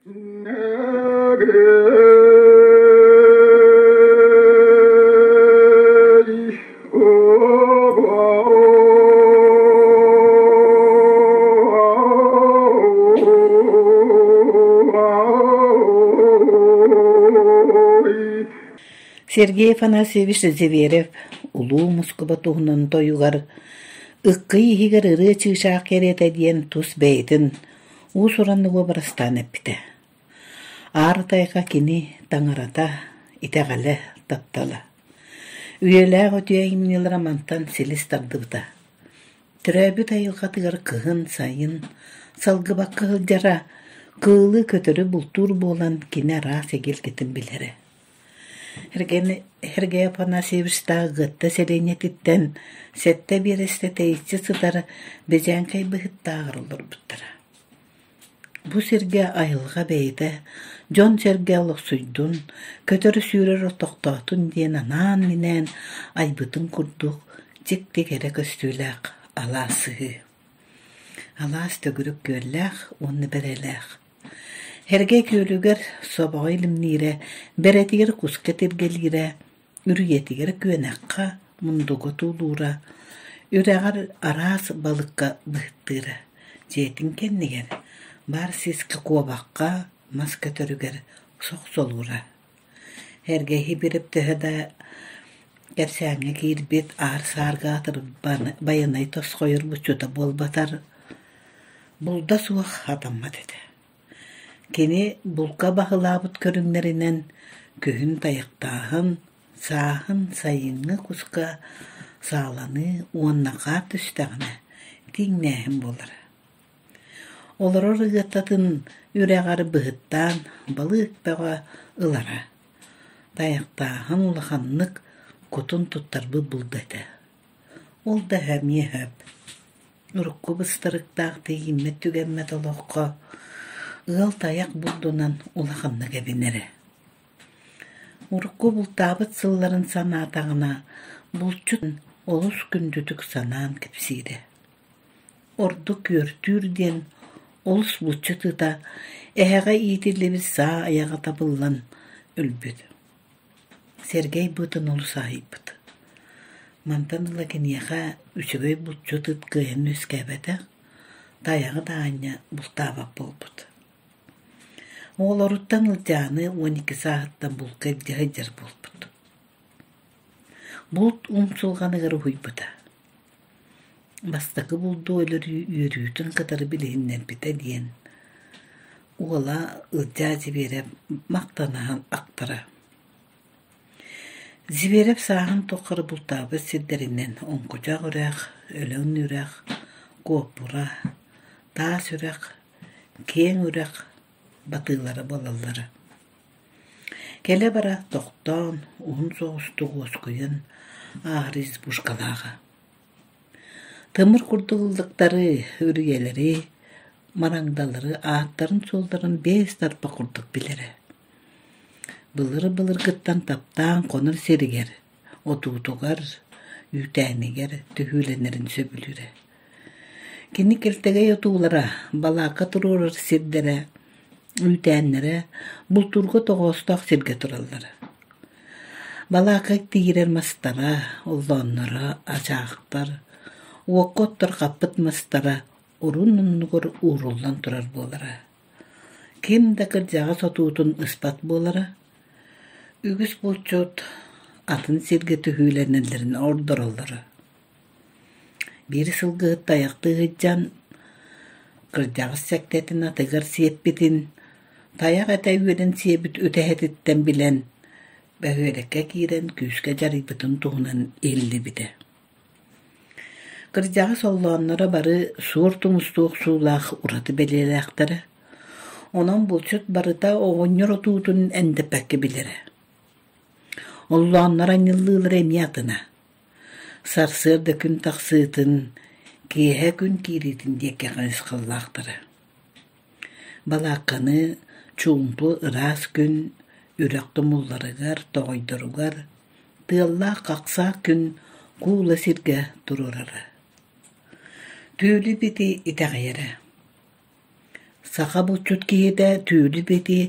Сергей Афанасьевич Зверев Улуу Москуба туһунан тойугар «Ыккый иһигэр ырыа чыычаах кэриэтэ» диэн тус бэйэтин уус-ураннык уобарастаан эппитэ. Аар тайҕа кини таҥарата, итэҕэлэ, таптала. Үйэлээх үтүө айымньылара мантан силис тардыбыта. Төрөөбүт айылҕатыгар кыһын, сайын салгыбакка сылдьара, кыылы, көтөрү бултуур буолан кини араас эгэлгэтин билэрэ. Сергей Афанасьевичтаах Ыгыатта сэлиэнньэтиттэн сэттэ биэрэстэ тэйиччи сытар Бэдьээҥкэй быһыттааҕар олорбуттара. Бу сиргэ айылҕа бэйэтэ дьон-сэргэ олохсуйдун, көтөр-сүүрэр тохтоотун диэн анаан-минээн айбытын курдук дьикти кэрэ көстүүлээх алаас сыһыы. Алаас төгүрүк күөллээх уонна бэрэлээх. Сэргэй күөлүгэр собоҕо илимниирэ, бэрэтигэр куска тиргэлиирэ, үрүйэтигэр күөнэххэ мундуга туулуура, үрэҕэр араас балыкка быһыттыыра, дьиэтин кэннигэр баар сискэ куобахха, мас көтөрүгэр сохсолуура. Эргэһи билип төһө да кэпсээҥҥэ киирбит аар-саарга аатырбыт байанай тосхойор буччута буолбатар, булда суох хатаммат этэ. Кини булка баһылаабыт көрүҥнэринэн күһүн тайахтааһын, сааһын сайыҥҥы куска сааланыы уонна хаар түстэҕинэ тииҥнээһин буолара. Олорор ыгыаттатын үрэҕэр быһыттаан балык бөҕө ылара. Тайахтааһын улаханнык кутун туттарбыт булда этэ. Ол да эмиэ сөп. Урукку быстарыктаах тиийиммэт-түгэммэт олоххо ыал тайах булдунан улаханнык эбинэрэ. Урукку бултаабыт сылларын санаатаҕына, булчут олус күндүтүк санаан кэпсиирэ. Ордук күөртүүр диэн олус булчут ыта эһэҕэ иитиллибит саа айаҕа табыллан өлбүт. Сэргэй быатын олус аһыйбыт. Мантан ыла киниэхэ үчүгэй булчут ыт кыайан үөскээбэтэх, тайаҕы да аанньа бултаабат буолбут. Оҕолоруттан Ылдьааны 12 сааһыттан булка илдьэ сылдьар буолбут. Булт умсулҕаныгар уһуйбута. Бастакы булду өлөрүү үөрүүтүн кытары билиһиннэрбитэ диэн уола Ылдьаа Зверев махтанаһан ахтара. Зверев сааһын тухары бултаабыт сирдэринэн Оҥкучах үрэх, Өлөҥ үрэх, Куоппура, Таас үрэх, Киэҥ үрэх батыылара буолаллара. Кэлэ-бара тохтоон, уһун соҕустук уоскуйан ааһар избушкалааҕа. Тымыр курдук ыллыктары, үрүйэлэри, мараҥдалары ааттарын-суолларын биэс тарбах курдук билэрэ. Былыр-былыргыттан таптаан хонор сиригэр, отуутугар, үүтээнигэр түһүүлэнэрин сөбүлүүрэ. Кини кэлтэгэй отуулара, балаакка туруорар сирдэрэ, үүтээннэрэ бултуурга тоҕоостоох сиргэ тураллара. Балаакка тиирэр мастара, оллоонноро, ачаахтар, уокка оттор хаппыт мастара урун оннугар ууруллан турар буолара. Ким да кырдьаҕас отуутун ыспат буолара. Үгүс булчут атын сиргэ түһүүлэнэллэрин ордороллоро. Биир сылгыһыт тайахтыы сылдьан кырдьаҕас сэктэтин атыгар сиэппитин, тайах этэ үөрэн сиэбит үтэһэтиттэн билэн, бөһүөлэккэ киирэн күүскэ дьарыйбытын туһунан иһиллибитэ. Кырдьаҕас оллоонноро бары суор тумустуу охсуулаах ураты бэлиэлээхтэрэ. Онон булчут барыта оҕонньор отуутун эндэппэккэ билэрэ. Оллооннор анньыллыылара эмиэ атына. Сарсыарда күн тахсыытын, киэһэ күн киириитин диэки хайысхаллаахтара. Балаакканы чуумпу ыраас күн үрэх тумулларыгар, тоҕойдоругар, тыаллаах хахсаах күн куула сиргэ туруорара. Түүлү-бити итэҕэйэрэ. Саха булчут киһитэ түүлү-бити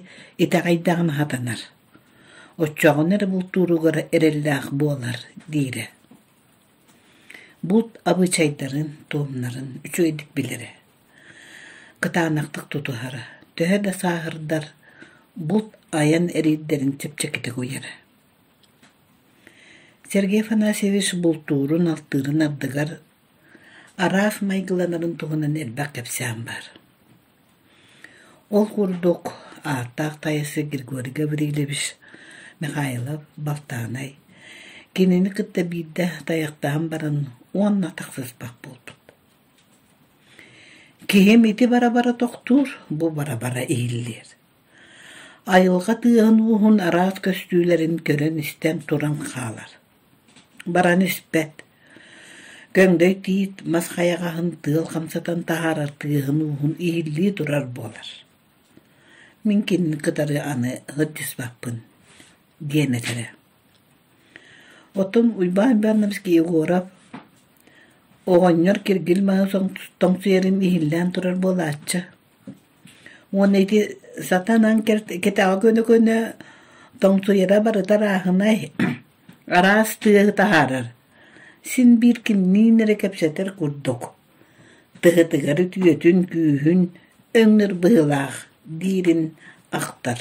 итэҕэйдэҕинэ сатанар, оччоҕуна эрэ бултууругар эрэллээх буолар диирэ. Булт абыычайдарын, туомнарын үчүгэйдик билэрэ, кытаанахтык тутуһара, төһө да сааһырдар, булт айан эриирдэрин чэпчэкитик уйара. Сергей Афанасьевич бултуурун-алтыырын ардыгар араас майгыланарын туһунан элбэх кэпсээн баар. Ол курдук ааттаах тайасы Григорий Гаврильевич Михайлов Балтаанай кинини кытта биирдэ тайахтаһан баран уонна тахсыспат буолбут. Киһим ити бара-бара тохтуур, бу бара-бара иһиллиэр. Айылҕа тыаһын-ууһун араас көстүүлэрин көрөн-истэн туран хаалар. Баран испэт. Көҥдөй тиит мас хайаҕаһын тыал хамсатан таһаарар тыаһын-ууһун иһиллии турар буолар. Мин кинини кытары аны сылдьыспаппын диэн этэрэ. Оттон Уйбаан Иванович Егоров оҕонньор киргил маһы тоҥсуйарын иһиллээн турар буолааччы. Уонна ити сатанан кэтэҕэ көнө-көнө тоҥсуйара барыта арааһынай, араас тыаһы таһаарар. Син биир кимниин эрэ кэпсэтэр курдук. Тыһытыгар үтүөтүн, күүһүн өҥнөр быһыылаах диирин ахтар.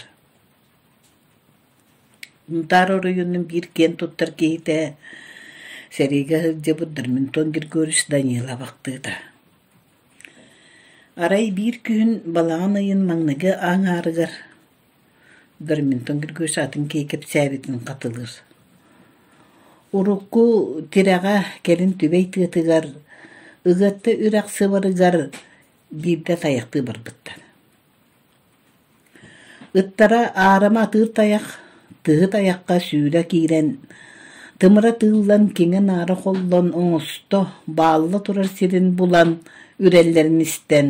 Мунтаар оройуонун биир киэн туттар киһитэ сэриигэ сылдьыбыт Дарминтон Григорьевич Данилов ахтыыта. Арай биир күһүн балаҕан ыйын маҥнайгы аҥаарыгар Дарминтон Григорьевич атын киһи кэпсээбитин хатылыыр. Урукку тирэҕэ кэлин Түбэй тыатыгар Ыгыатта үрэх сыбарыгар биирдэ тайахтыы барбыттар. Ыттара аарыма атыыр тайах, тыһы тайахха сүүрэ киирэн, тымыра тыыллан киҥэ-наара холлон оҥосто, баалла турар сирин булан үрэллэрин истэн,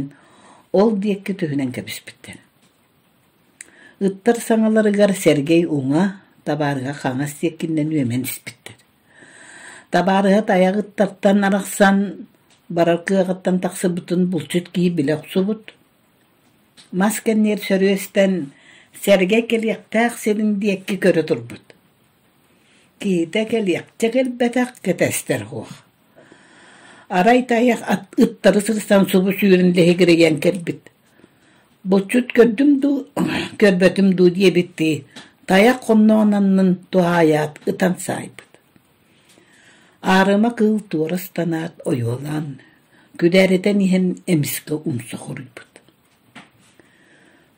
ол диэки түһүнэн кэбиспиттэр. Ыттар саҥаларыгар Сэргэй уҥа, табаарыһа хаҥас диэкинэн үөмэн испиттэр. Табаарыһа тайах ыттартан арахсан барар кыаҕыттан тахсыбытын булчут киһи билэ охсубут. Мас кэннигэр сөрүөстэн сэргэ кэлиэхтээх сирин диэки көрө турбут. Киһитэ кэлиэхчэ кэлбэтэх кэтэстэр суох. Арай тайах ыттары сырсан субу сүүрэн лэһигирийэн кэлбит. Булчут көрдүм дуу, көрбөтүм дуу диэбиттии тайах хонноҕун аннын туһаайаат ытан саайбыт. Аарыма кыыл туора ыстанаат ойуолаан, күдээритэн иһэн эмискэ умса хоруйбут.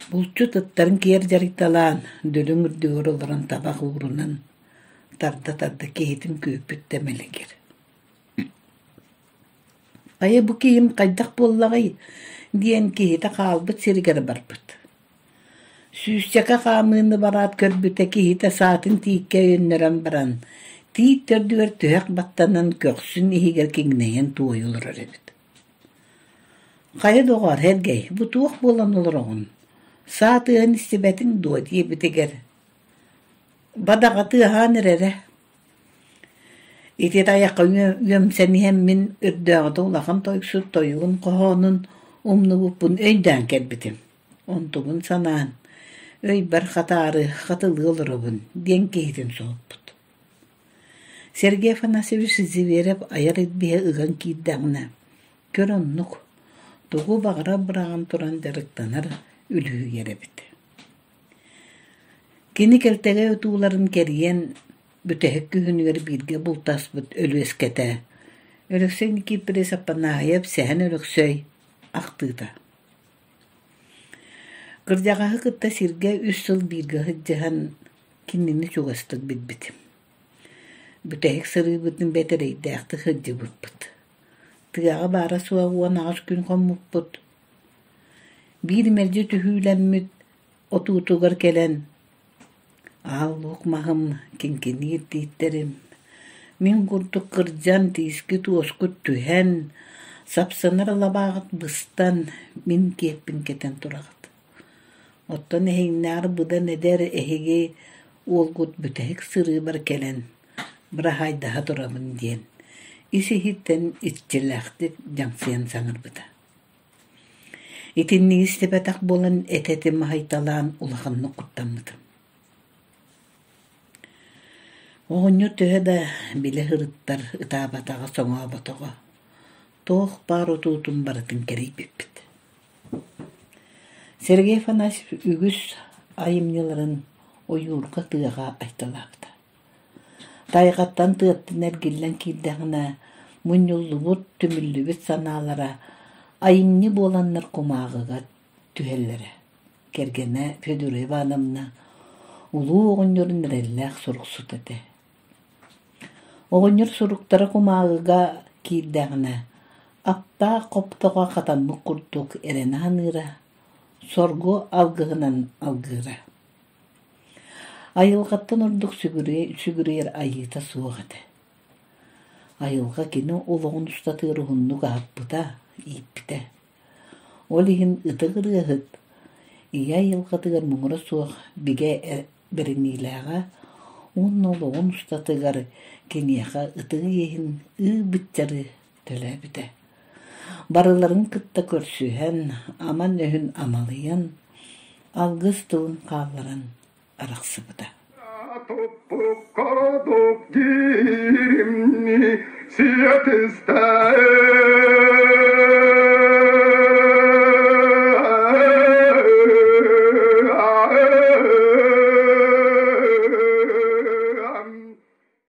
Булчут ыттарын киэр дьарыйталаан, дүлүҥ үрдүгэр олорон табах уурунан тарда-тарда киһитин күүппүт да мэлигир. «Хайа бу киһим хайдах буоллаҕай?» диэн киһитэ хаалбыт сиригэр барбыт. Сүүсчэкэ хаамыыны бараат көрбүтэ киһитэ саатын тииккэ өйөннөрөн баран, тиит төрдүгэр түһэх баттанан көхсүн иһигэр киҥнэйэн туойа олорор эбит. «Хайа доҕоор, Һэргэй, бу туох буолан олороҕун? Саа тыаһын истибэтиҥ дуо?» диэбитигэр, «Бадаҕа тыаһаан эрэрэ» Ити тайахха үөмсэн иһэммин өрдөөҕүтэ улахан тойуксут тойугун хоһоонун умнубуппун өйдөөн кэлбитим. Онтубун санаан, өйбөр хатаары хатылыы олоробун диэн киһитин соһуппут. Сергей Афанасьевич Зверев айар илбиһэ ыган киирдэҕинэ, көр оннук, тугу баҕарар быраҕан туран дьарыктанар үлүһүйэр эбит. Кини кэлтэгэй отууларын кэрийэн, бүтэһик күһүнүгэр бииргэ бултаспыт Өлүөскэтэ Өлөксөй Никифорович Аппанаайап Сэһэн Өлөксөй ахтыыта Кырдьаҕаһы кытта сиргэ үс сыл бииргэ сылдьыһан кинини чугастык билбитим. Бүтэһик сырыыбытын бэтэрэйдээхтик сылдьыбыппыт. Тыаҕа баара-суоҕа 18 күн хоммуппут. Биир мэлдьи түһүүлэммит отуутугар кэлэн аал луук маһым киҥкиниир тииттэрим, мин курдук кырдьан тиискит-уоскут түһэн, сапсынар лабааҕыт быстан, мин киэппин кэтэн тураҕыт. Оттон эһиҥнээҕэр быдан эдэр эһиги уолгут бүтэһик сырыыбар кэлэн быраһаайдаһа турабын диэн ис-иһиттэн иччилээхтик дьаҥсыйан саҥарбыта. Итинниги истибэтэх буолан эт-этим аһыйталаан улаханнык куттаммытым. Оҕонньор төһө да билэ сырыттар ытаабатаҕа, соҥооботоҕо, туох баар отуутун барытын кэрийбиппит. Сергей Афанасьев үгүс айымньыларын ойуурга тыаҕа айталаабыта. Тайҕаттан тыаттан эргиллэн киирдэҕинэ, мунньуллубут, түмүллүбүт санаалара айымньы буоланнар кумааҕыга түһэллэрэ. Кэргэнэ Федора Ивановна улуу оҕонньорун эрэллээх суруксут этэ. Оҕонньор суруктара кумааҕыга киирдэҕинэ, аптаах хоптоҕо хатаммыт курдук эрэнэ саныыра, соргу алгыһынан алгыыра. Айылҕаттан ордук сүгүрүйэр айыыта суох этэ. Айылҕа кини олоҕун устатыгар уһуннук аһаппыта, ииппитэ. Ол иһин ытык ырыаһыт ийэ айылҕатыгар муҥура суох бигэ бэриниилээҕэ уонна олоҕун устатыгар киниэхэ ытык иэһин ыы-быччары төлөөбүтэ. Барыларын кытта көрсүһэн, аман өһүн амалыйан, алгыс тылын хаалларан арахсыбыта. Туппукка диримни сиэтистэ.